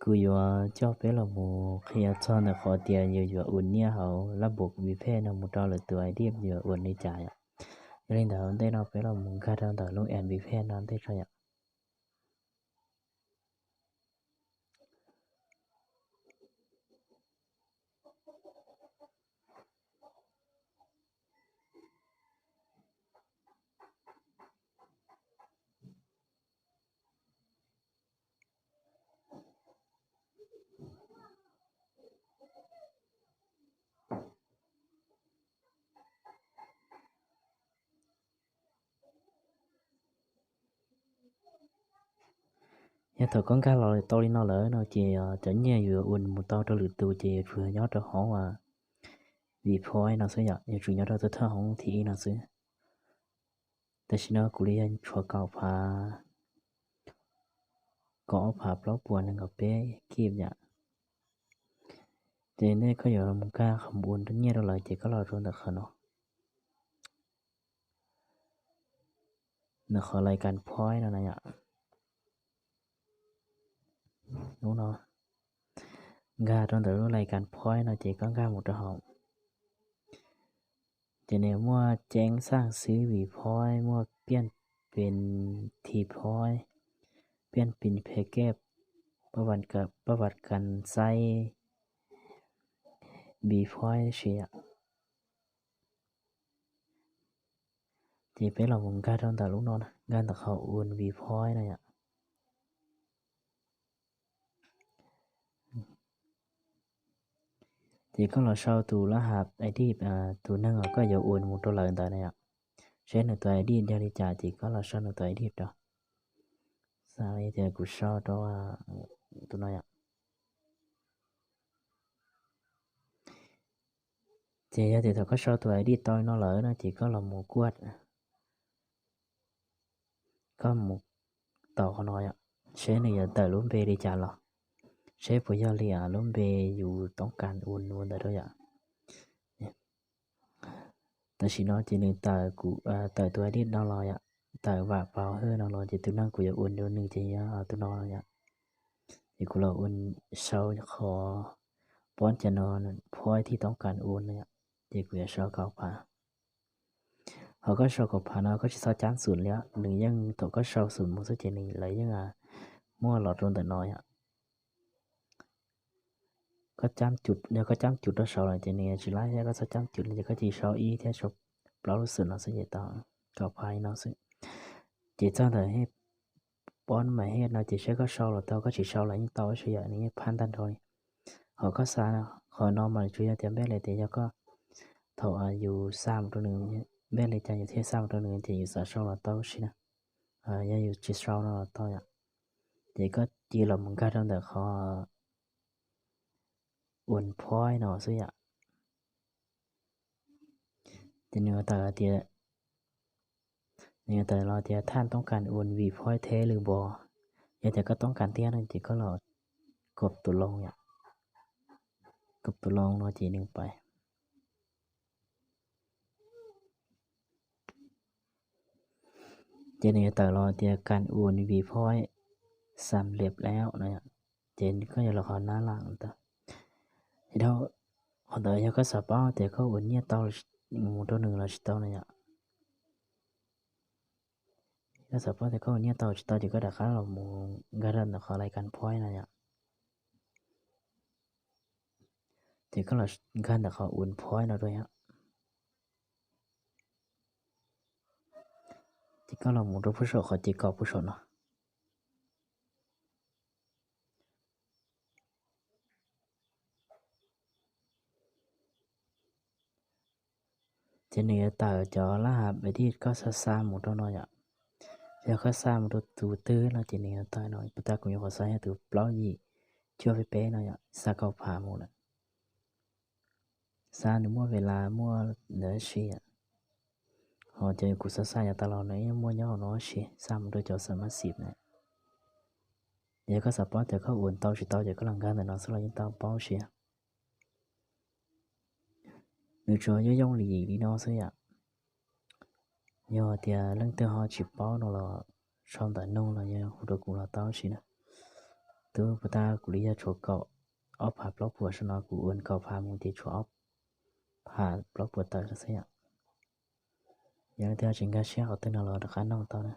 Kuv yuav coj peb los mus qhia txog ntawm qhov tias yus yuav ua nyiaj hauv lab npus Vpay no mus rau lwm tus ID yuav ua li cas yom. Yog li ntawd ntej no peb los mus nkag rau ntawm lub app Vpay no ntej tso yom. Yog thaum koj nkag los tau li no lawm no ces cov nyiaj yuav ua mus tau rau lwm tus ces yuav tsum nyob rau hauv Vpay no xwb yom, yuav tsum nyob rau thawj thawj hauv thib ib no xwb. Tam sim no kuv li yog tshuav kaum phav, kaum ob phav plaub puas nees nkaum peb kib yom. Ces nej koj yuav mus nkag qhov mus ua nyiaj rau lawv ces koj los rau ntawm qhov no, ntawm qhov lais kas phoib no na yom. Lub no, nkag rau ntawm lub lais kas phoib no ces koj nkag mus rau hauv. Ces nws muaj ceeb xaj xwb Vpay, muaj piaj pes thi phoib, piaj pes phe kej, paj vaj kas xaib Vpay si yom. Ces peb los mus nkag rau ntawm lub no na, nkag ntawm qhov ua Vpay na yom. Ces koj los sau tus lab has ID tus neeg uas koj yuav ua mus rau lawv ntawd na yom. Seb nws tus ID yog li cas ces koj los sau nws tus ID rau. Xav li tias kuv sau rau tus no yom. Ces yog tias thaum koj sau tus ID tau li no lawm no ces koj los mus kuaj, koj mus tau qhov no yom, seb nws yuav tawm lub npe li cas los, seb puas yog li lub npe yus toob kas ua ua ntawd rau yom. Tam sim no ces nws tawm kuv, tawm tus ID no los yom, tawm Vam Pau Hwj no los ces tus neeg kuv yuav ua rau nws ces yog tus no yom. Ces kuv los ua sau qhov pob cas no, phoib thib toob kas ua no yom, ces kuv yuav sau kaum phav. Ho koj sau kaum phav no koj tsis txhob cab xum li, nws yeej thaum koj sau xum mus xwb ces nws lawv yeej muaj los rau ntawm no yom. Koj cab cum, yog koj cab cum rau saud lawm ces nws tsis laib thiab, koj txhob cab cum li ces koj cia li sau ib thiab sau plaub lub xum no xwb ces tau, kaum phav li no xwb. Ces txog ntawm pob mas hej no ces seb koj sau los tau, koj tsis sau los yeej tau si yom, nws yeej phab ntag nrho li. Ho koj xa, qhov no mas tsuas yog tias npej li tias yog koj, thaum yus xa mus rau nws, npej li cas yus thiaj xa mus rau nws ces yus xav sau los tau si na. Yog yus tsis sau no los tau yom. Ces koj cia li los mus nkag rau ntawm qhov ua phoib no xwb yom. Ces nws tawm tias, nws tawm los tias thaj toob kas ua Vpay theb lwm npo. Yog tias koj toob kas tiag no ces koj los kop tus loo yom, kop tus loo no ces nws pais. Ces nws yuav tawm los tias kas ua Vpay xam lem lawm no, ces koj yuav los qhov nab lam ntawd. Ces dhau qhov ntawd yog koj xav paub tias koj ua nyiaj tau mus rau nws los tsis tau no yom. Koj xav paub tias koj ua nyiaj tau tsis tau ces koj rov qab los mus nkag rau ntawm qhov lais kas phoib no yom. Ces koj los nkag ntawm qhov ua phoib no rau yom. Ces koj los mus rau puag saum qhov ces kaum puag saum no. Ces nws yuav tawm cov lab has edit koj xa xa mus rau no yom. Yog koj xa mus rau tus twg no ces nws yuav tawm no, puas tas kuv nyuam qhuav xa yog tus plaub yim cuaj peb peb no yom, xa kaum phav mus lawm. Xa nws muaj ves las muaj ntawd si yom. Ho cov kuv xa xa yav tas los nws yeej muaj nyob hauv no si, xa mus rau cov xav mab xim na. Yog koj xav paub tias koj ua tau tsis tau ces koj los nkag ntawm no xwb los yeej tau paub si. Nws tsuas yooj yooj yim li no xwb yom. Yog tias leej twg ho tsis paub no los sau ntawv nug los yog hu rau kuv los tau si na. Twb puas tas, kuv li yog tshuav kaum ob phav plaub puas, saum no kuv ua kaum phav mus ces tshuav ob phav plaub puas tawm xwb yom. Yog li ntawd tsis nkag siab qhov twg no los rov qab noj tau na.